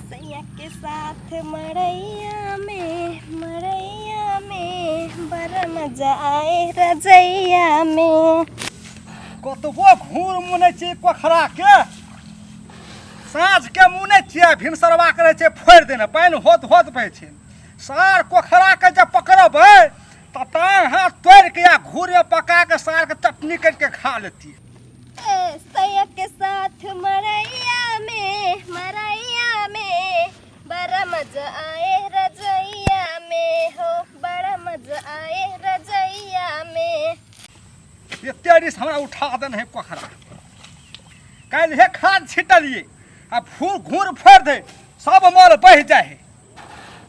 सैया के साथ मड़ैया में, मड़ैया में बड़ा मजा आए रजैया में। कतबो घूर मुनै छियै पोखरा के, साँझ के मुनै छियै, भिनसरवा के रहै छै फोड़ि देने, पानि होत होत बहै छै। सार पोखरा के जब पकड़बै तऽ टाँग हाथ तोड़ि के आ घूर में पका के सार के चटनी करि के खा लेतियै। ए सैया के साथ मड़ैया में, मड़ैया में बड़ा मजा आए रजैया में हो, बड़ा मजा आए रजैया में। एते रिस हमरा उठा देने है पोखरा। काल्हि हे खाद छिटलियै आ फूल घूर फोड़ि दे, सब मल बहि जाइ है।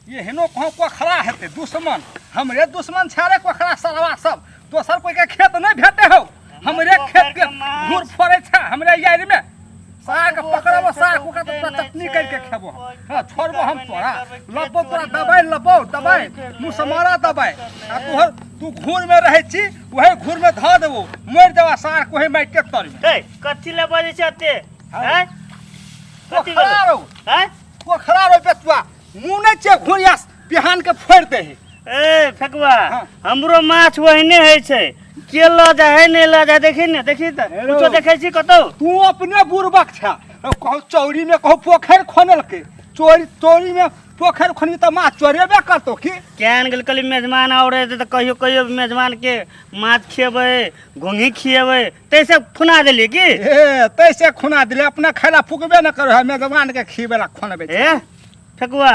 एहनो कहाँ पोखरा हेतै? दुश्मन हमरे दुश्मन छै रे पोखरा सरवा सब। दोसर कोई के खेत नहि भेटे हौ, हमरे खेत के घूर फोड़ै छै हमरे यार में। साग पकड़बो, साग ओकरा तो तोरा चटनी करके खेबो हम। हाँ, छोड़बो हम तोरा, लबो तोरा दबाई, लबो दबाई मुँह से मारा दबाई। आ तोहर तू घूर में रहै छी, वही घूर में धऽ देबो, मरि देबा साग वही माटि के तर में। ए कथी ले बजै छै एते? हैं, कथी पोखरा रौ। हैं? पोखरा रौ बेचुआ, मुँह नहि छै घुरिया बिहान के फोड़ि दे है। ए फेकुआ, हाँ। हमरो माछ ओहने होइ छै, के लऽ जाइ है नहि लऽ जाइ, देखी ने, देखी तऽ हेलो। कुछो देखै छी कतौ? तू अपने बुड़बक छ, कहू चौरी में कहू पोखरि खोनलकै, चोरी चोरी में पोखरि खोनी तऽ माछ चोरेबे करतौ की? केहन गेल कहली मेजमान और तऽ कहियो कहियो मेजमान के माछ खिएबै, घोंघी खिएबै, तैसे खुना देली की? ए तैसे खुना दिले, अपना खाइला फुकबे न करो है, मेजबान के खिएबे ला खुनबे छै। ए फेकुआ,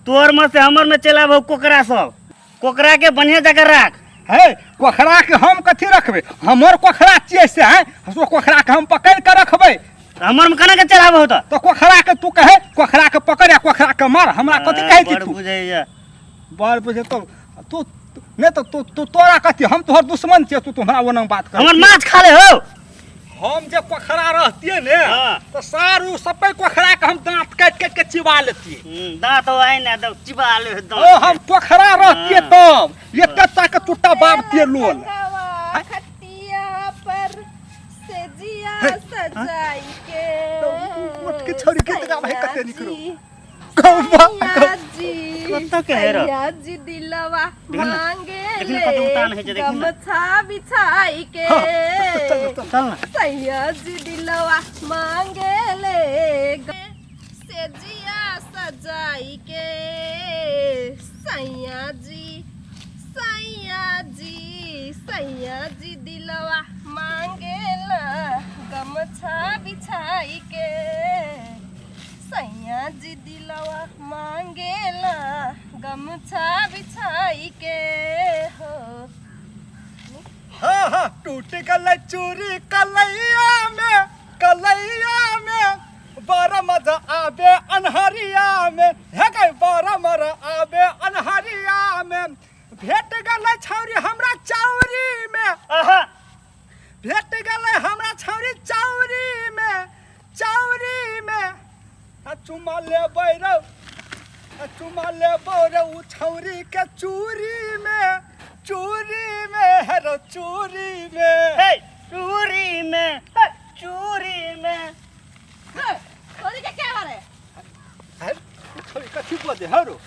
तोहर में से हमर में चलि आबहो कोकरा सब, कोकरा के बढ़िया जगह राख। हे कोखरा के हम कथी रखबे? हमर कोखरा छियै से है, तो कोखरा के हम पकड़ के रखबे। हमर में केना के चलाबहो तऽ? तो कोखरा के तू कहे कोखरा के पकड़ या कोखरा के मार, हमरा कथी कहै छी बड़ तू? बुझैया। बड़ बुझे तो तू नहीं तो तू तू तोरा कथी, हम तोहर दुश्मन छियै, तू तो हमरा ओना बात कर। हमर माछ खा ले हो। हम जे कोखरा रहतियै ने हाँ। तो सारू सबे कोखरा के हम दांत काटि काटि के चिबा लेतियै। दांत आइ ने दब चिबा ले दांत। ओ हम पोखरा रहतियै हाँ। तब एते तक टूटा बाबतियै लोल। संगवा खटिया पर से जिया सजाई के। उठ के छोड़ी के तका भाई कते निकलो। सैया कौवा जी, कतऽ के हे रौ? सैया जी दिलवा देखी ने, मांगे देखी ने कते उतान होइ छै, ले देखी ने। गमछा बिछाई के। चल चल। चल ना। सैया जी दिलवा मांगे ले से जिया सजाई के। सैया जी, सैया जी, सैया जी दिलवा मांगे ला गमछा बिछाई के। सैया जी दिलवा मांगेला गमछा बिछाई के हो। हाँ हाँ टूट गल चूरी कलैया में, कलैया में बड़ा मजा आबे अनहरिया में, हे गई बड़ा मजा आबे अनहरिया में। भेट गल छौरी हमरा चौरी में, आहा। भेट गल हमरा छौरी चौरी में, चौरी में। आ चुमा लेबै रौ, आ चुमा लेबौ रौ उ छौरी के चूरी में, चूरी में हे रौ चूरी में। हे चूरी में, हे चूरी में। तोरी के क्या बारे? हे छौरी कथी बजे हे रौ?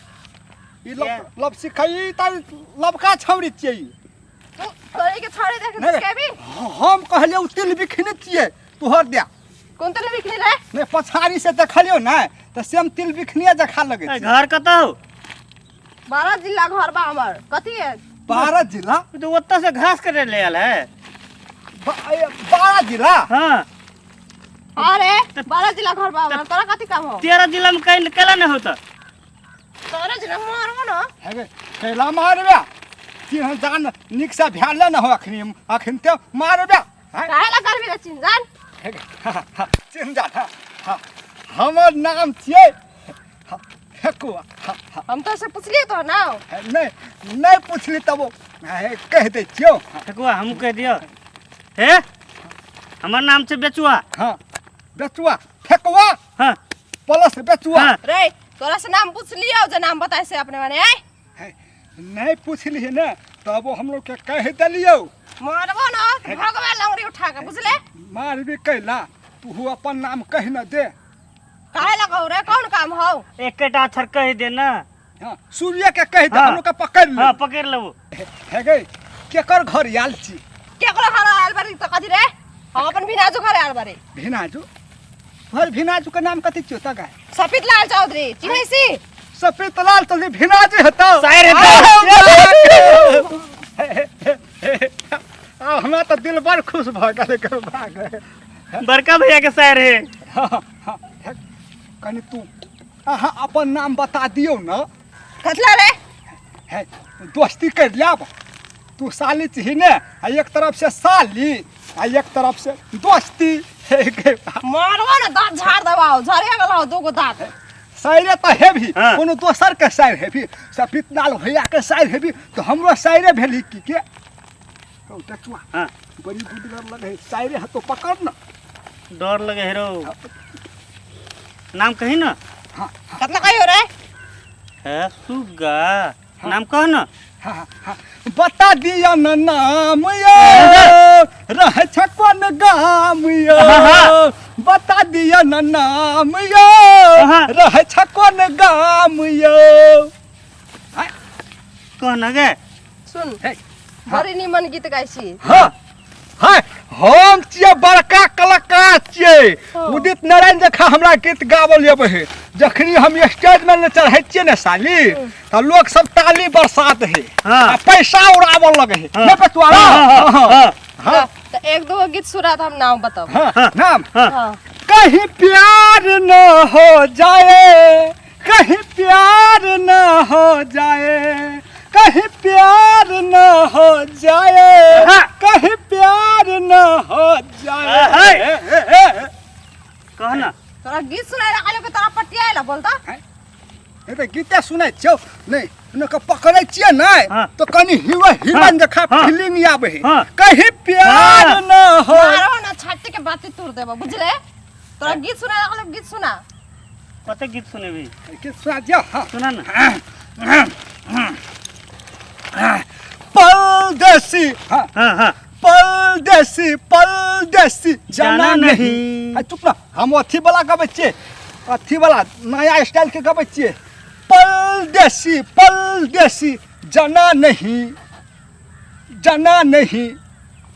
ई लब लब सिखई त लबका छौरी छियै ई। तोरी के छोड़ी देख नहीं, के भी। हम कहलियै उ तिल बिखने छियै तोहर दिया। कोन तिल बिखने रे? नहीं पछाड़ी से देखलियो ना त सेम तिल बिखनिया जखा लगे ए, छै। घर कतऽ हौ? 12 जिला घर बा हमर। कथी है? 12 जिला? तो ओतऽ से घास कटे ले आयल है। 12 जिला? हाँ। अरे 12 जिला घर बा हमर, तोरा कथी काम हो? 13 जिला में कहीं केला नहीं होता। तोरा जिला मारबो ना। हेगे कैला मारबे? चिन्ह जान निक से भ्याल न हो अखनी, अखन ते मारबे। हैं? काहे ला करबी रे चिन्ह जान? हेगे, हाँ, हाँ, चिन्ह जान, हाँ, हाँ। हमर नाम छियै, हाँ, फेकुआ, हाँ, हाँ। हम तो से पूछलिए तो ना। नहीं, नहीं पूछली तब वो, हे, कह दे छियौ। हाँ। फेकुआ हम कह दियो। हे हमर नाम छै बेचुआ। हाँ, बेचुआ, फेकुआ। हाँ। प्लस बेचुआ। हाँ। रे तोरा से नाम पूछलियो जे नाम बताए से अपने माने आय। हे, नहीं पूछली ने तब वो हम लोग के कह देलियो। मारबो ना भगवा लंगड़ी उठा के बुझले। मारबी कैला, तू अपन नाम कह न दे। काहे लगौ रे, कौन काम हौ? बताओ। एकेटा अक्षर कहि दे ना। हाँ, सूर्य के कहि दे। हाँ। हमरो के पकड़ ले। हाँ, पकड़ लेबो। हे गई, केकर घर आयल छी? केकरो घर आयल बारी त कथी रे? हम अपन भिनाजु घर आयल बारी। भिनाजु घर? भिनाजु के नाम कथी छियो त गाय? सफेद लाल चौधरी चिन्है छी? सफेद लाल चौधरी भिनाजु हेतौ। शायर हेतौ। आ हमरा तऽ दिल बड़ खुश भऽ गेल एकर भाग। बड़का भैया के शायर है। हाँ, हाँ, हे, कनि तू अहाँ अपन नाम बता दियौ ने। कथला रे? हे, दोस्ती कर लेब। तू साली छी ने, आ एक तरफ से साली आ एक तरफ से दोस्ती। हे गे, मारबो ने दांत झाड़ देबाओ, झड़े गेलौ दूगो दांत। शायरे तऽ हेबी। हाँ। कोनो दोसर के शायर हेबी, सफेद लाल भैया के शायर हेबी तऽ हमरो शायरे भेली की के कहू टचुआ। हाँ। बड़ी बुद्धगर लगे है, शायरे है तो पकड़ न। डर लगे है रो। नाम कही ना। हाँ। कतला कहियो रे? है सुग्गा, नाम कह ना। हाँ, हाँ, बता दिया न नाम यो, रह छ कोन गाम यो। हाँ। बता दिया न नाम यो, हाँ। रह छ कोन गाम यो। कह ना गे। सुन। हे। बड़ी निमन गीत गाइ छी। हाँ हाँ, हम छियै बड़का कलाकार छियै। हाँ। उदित नारायण जखा हमरा गीत गावल अबै है। जखनी हम स्टेज में ने चढ़ै छियै ने साली, तऽ लोक सब ताली बरसात है। हाँ। आ पैसा उड़ाबऽ लगे है। हाँ। नहि पतुआरा? हाँ, हाँ, हाँ। हाँ। त एक दो गीत सुना त हम नाम बताओ। हाँ, नाम। हाँ। हाँ। कहीं प्यार न हो जाए, कहीं प्यार न हो जाए, कहीं प्यार न हो जाए, हाँ। कहीं प्यार न हो जाए। कह ना। तोरा गीत सुनाए ला के तोरा पटिया आइला बोलता। ए तऽ गीते सुनै छियौ नहि, हुनका पकड़ै छियै नहि। हाँ। तऽ कनि हीरो हीरोइन जखा हाँ। फीलिंग आबै है। हाँ। कहीं प्यार हाँ। न हो। मारो ना छाती के बाती तोड़ देबो, बुझले? तोरा गीत सुनाए ला गीत सुना। कते गीत सुनेबी? गीत सुना दियौ। हाँ। सुना ना। परदेसी, हाँ। हाँ हाँ। परदेसी परदेसी जाना जाना नहीं। नहीं। आ चुप ना, हम अथी वाला गबै छियै, अथी वाला नया स्टाइल के गबै छियै। परदेसी परदेसी जाना नहीं, जाना नहीं,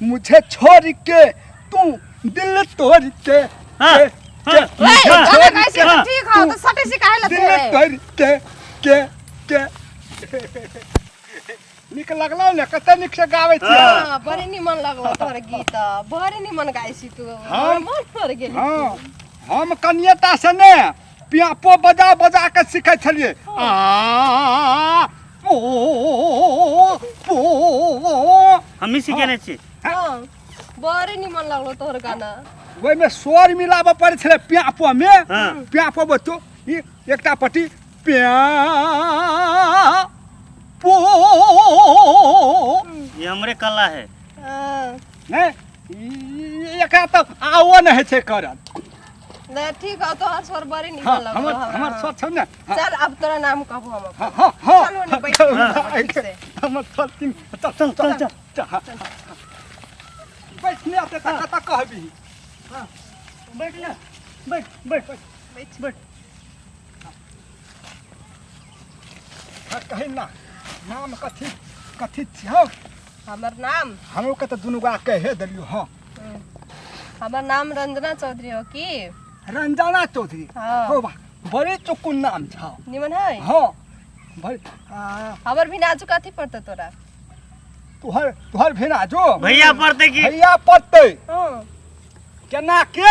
मुझे छोड़ के तू दिल तोड़ के। हाँ, के, हाँ। के, ए मुझे गाना छोड़ गाइ छी के त ठीक हो तू त सटे से काहे दिल लते? तोड़ के के के। नीक लगलौ ने? कते नीक से गाबै छियै। हाँ, बड़ी निमन लगलो तोहर गीत, बड़ी निमन गाइ छी तू। हाँ। हमर मन भर गेल। हाँ, हम कनिएटा से ने पियापो बजा बजा के सीखै छलियै। आ ओ पो। हमही सिखेने छी। हाँ, बड़ी निमन लगलो तोहर गाना। ओहिमे स्वर मिलाबऽ पड़ै छलै पियापो मे। हाँ। पियापो बच्चो ई एकटा पट्टी प्या पो। ये हमरे कला है। हाँ। नहि, एकरा तऽ आओ नहि होइ छै करल। नहीं ठीक हो, तोहर स्वर बड़ी निमन हाँ, लगलो। हमर हमरा। हमर स्वर छौ ने। हाँ। चल, अब तोरा नाम कहबो हम। हाँ हाँ हाँ। चलो ने बैठ। हाँ, ठीक से। हमर स्वर तीन। चल चल चल चल चल। हाँ, हाँ। बैठ ने आते तऽ कतऽ कहबी? बैठ ना, बैठ बैठ बैठ। बैठ। हाँ, कही ना, नाम कथी कथी छियौ? हमर नाम? हमरो के तऽ दुनू गोरा कहे देलियौ। हाँ। हमर नाम रंजना चौधरी हो की। रंजना चौधरी? हाँ। हो बा, बड़े चुकुन नाम छौ। निमन है। हाँ, बड़े आ, हमर भी नाजू कथी पड़ते तोरा? तोहर तोहर भेना जो भैया पड़ते की? भैया पड़ते। हाँ। केना के?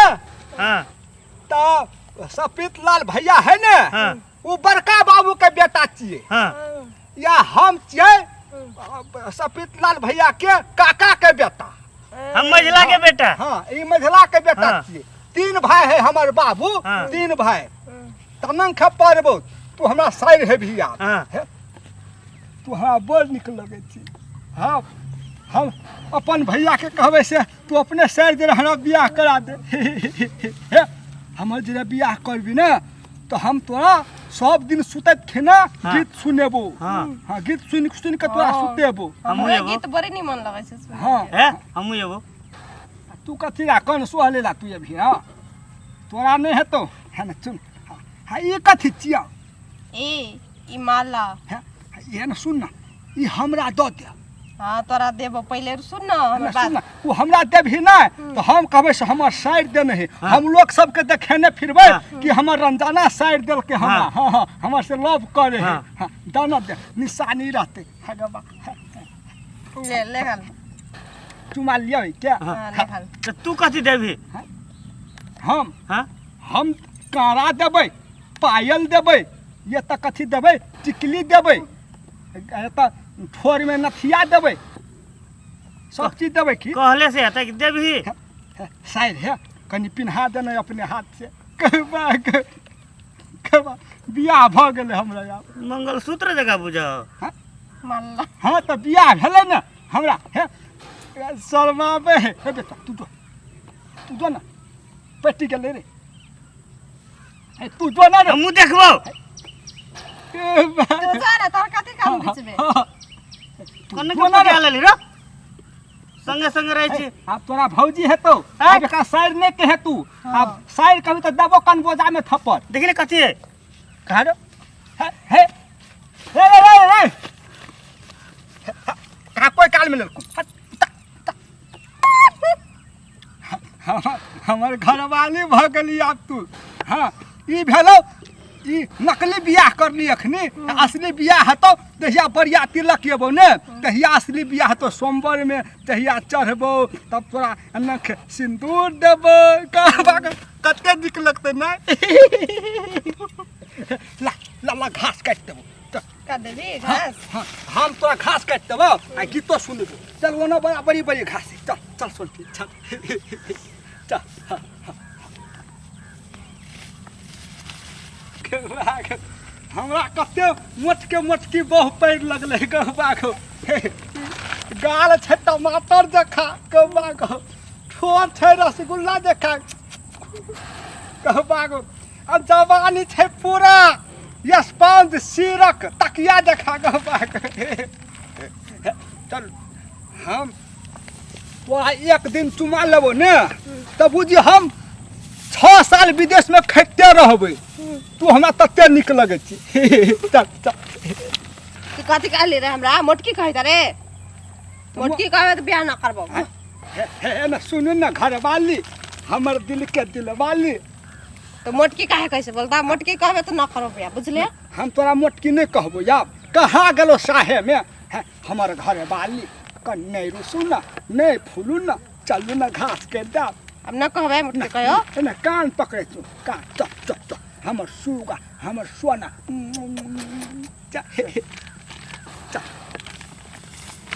हाँ। तऽ सपित लाल भैया है ने, हाँ। ओ बड़का बाबू के बेटा छियै। हाँ। या हम छियै सपित लाल भैया के काका के बेटा। हम मझिला के बेटा। हाँ, ई मझिला के बेटा हाँ। छियै। तीन भाई है हमर बाबू। हाँ। तीन भाई तमन खपरबो। तू हमरा साइर है भैया। हाँ। हे, तू हमरा बड़ नीक लगै छी। हाँ, हम अपन भैया के कहबै से तू अपने साइर दे, हमरा बियाह करा दे। हे, हमर जे बियाह करबी ने तऽ हम तोरा सब दिन सुतैत खेना हाँ। गीत सुनेबो। हाँ। हाँ, गीत सुनि सुनि के तोरा हाँ। सुतेबो। हमहूँ हमरे एबो। गीत बड़ी निमन लगै छै सुनै हाँ। के। है हमहूँ एबो। तू कथी ला कन सोहले ला तू अभी? हाँ, तोरा नहि हेतौ। है ने, सुन। हाँ ई कथी छियौ? ए ई माला। हैं ये ना सुन ना, ई हमरा दऽ दे। हाँ तोरा देबो, पहिले सुन ना हमर ना बात। सुन ना, ओ हमरा देबही नहि तऽ हम कहबै से हमर साइड देने है। हम लोग सबके देखेने फिरबै कि हमर रंजना साइड देलकै हमरा। हाँ हाँ हमर से लव करे है। हाँ दाना दे, निशानी रहतै। हाँ गबा, ले ले गल। चुमा लिअ क्या? हाँ ले गल। तऽ तू कथी देबही? हम हाँ हम काड़ा देबै, पायल देबै, ये तऽ कथी देबै, टिकली देबै, एतऽ ठोरमे नथिया देबै, सब चीज देबै। की कहले से हेतै कि देबही? साइर हे, कनि पिन्हा देने अपने हाथ से। कहबा कहबा बियाह भऽ गेलै हमरा आब। मंगलसूत्र जकाँ बुझाउ। माला। हाँ तऽ बियाह भेलै ने हमरा। हे शर्माबै हे। हे बेटा, तू जो, तू जो ना, पटि गेलै रे। हे तू जो ना रे। हमहूँ देखबौ। ए बा। तू जा ना, तोरा कथी काम घिचबे? हाँ, तू कोने जो ना के रे। पटिया लेली रो, संगे संगे रहै छी। आब तोरा भौजी हेतौ, आब एकरा साइड नहि कहे तू। आब साइड कभी तऽ देबो कनबोजा में थप्पड़। देखी ने कथी है। कहा रे? हे हे हे रे रे रे, कहाँ कोई काल में लड़कू। हट, उता, उता। हमर घरवाली भऽ गेली आब तू। हाँ ई भेलौ ई नकली बियाह करली अखनी। असली बियाह हेतौ तहिया बरिया तिलक एबौ ने, तहिया असली बियाह हेतौ। सोमवार में तहिया चढ़बौ, तब तोरा नख सिन्दूर देबौ। कहबाक कते नीक लगतै ने। ला ला ला, घास काटि देबौ। चल। का देबी घास? हाँ हम तोरा घास काटि देबौ आ गीतो सुनबो। चल, ओना बड़ा बड़ी बड़ी घास है। चल चल सुन, चल चल। हाँ, हाँ। कहबाक, हमरा कते मोटके मोटकी बहु पड़ि लगलै। कहबाक, गाल छै टमाटर जखा, कहबाक ठोर छै रसगुल्ला जखा, कहबाक आ जवानी छै पूरा स्पंज सिरक तकिया जखा। कहबाक, चल, हम तोरा एक दिन चुमा लेबो ने तऽ बुझी हम 6 साल विदेशमे खटिते रहबै। तू हमरा तते नीक लगै छी। चल चल। तू कथी कहली रे हमरा? मोटकी कहैत रे? मोटकी कहबे तऽ बियाह ना करबो। हे हे ने सुनू ने घरवाली, हमर दिल के दिलवाली। तो मोटकी काहे कैसे बोलता? मोटकी कहबे तऽ ना करबो बियाह, बुझले? हम तोरा मोटकी नहि कहबो। आब कहाँ गेलो साहे में है हमर घरवाली? कन नहि रुसू न, नहि फूलू न, चलू न घास के दाब। अब ना कहबे मोटकी कहियो। ने कान पकड़े तू कान। चल चल चल, हमर सुगा, हमर सोना। चल।